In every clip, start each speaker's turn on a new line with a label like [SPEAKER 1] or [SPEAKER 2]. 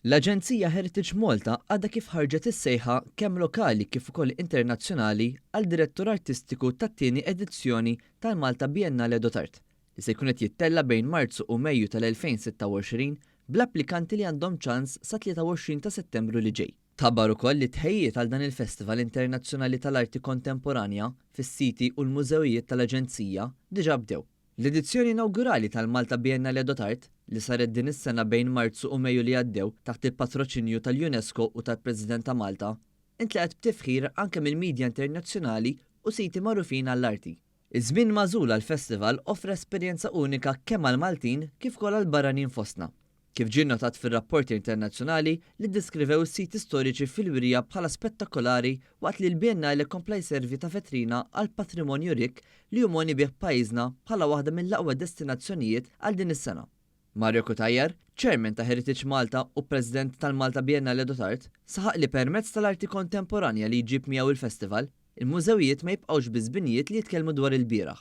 [SPEAKER 1] L-Aġenzija Heritage Malta għadha kif ħarġet is-sejħa kemm lokali kif ukoll internazzjonali għal direttur artistiku tat-tieni edizzjoni tal-Malta Biennale dot Art li se jkun qed jittella' bejn Marzu u Mejju tal-2026 bl-applikanti li għandhom ċans sa 23 ta' Settembru li ġej. Tħabbar ukoll li t-tħejjijiet għal dan il-Festival Internazzjonali tal-Arti Kontemporanja fis-siti u l-mużewijiet tal-Aġenzija diġà bdew. L-edizzjoni inawgurali tal-Malta Biennale dot Art, li saret din is-sena bejn Marzu u Mejju li għaddew taħt il-patroċinju tal-UNESCO u tal-President ta' Malta, intlaqgħet b'tifħir anke mill-midja internazzjonali u siti magħrufin għall-arti. Iż-żmien magħżul għall-festival offra esperjenza unika kemm għall-Maltin kif ukoll għall-barranin fostna, kif ġie nnotat fir-rapporti internazzjonali li ddeskrivew is-siti storiċi fil-wirja bħala spettakolari waqt li l-Biennale kompla jservi ta' vetrina għall-patrimonju rikk li hu mogħni bih pajjiżna bħala waħda mill-aqwa destinazzjonijiet għal din is-sena. Mario Cutajar, Chairman ta' Heritage Malta u President tal-Malta Biennale dot Art, saħaq li permezz tal-arti kontemporanja li jġib miegħu il-festival, il-mużewijiet ma jibqgħux biss binjiet li jitkellmu dwar il-bieraħ.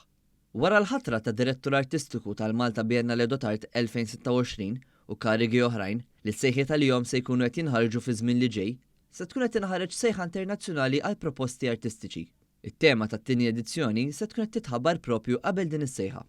[SPEAKER 1] Wara l-ħatra ta' Direttur Artistiku tal-Malta Biennale dot Art 2026 u karigi oħrajn, li s-sejħiet għalihom se jkunu qed jinħarġu fiż-żmien li ġej, se tkun qed tinħareġ sejħa internazzjonali għal proposti artistiċi. It-tema tat-tieni edizzjoni se tkun qed titħabbar propju qabel din is-sejħa.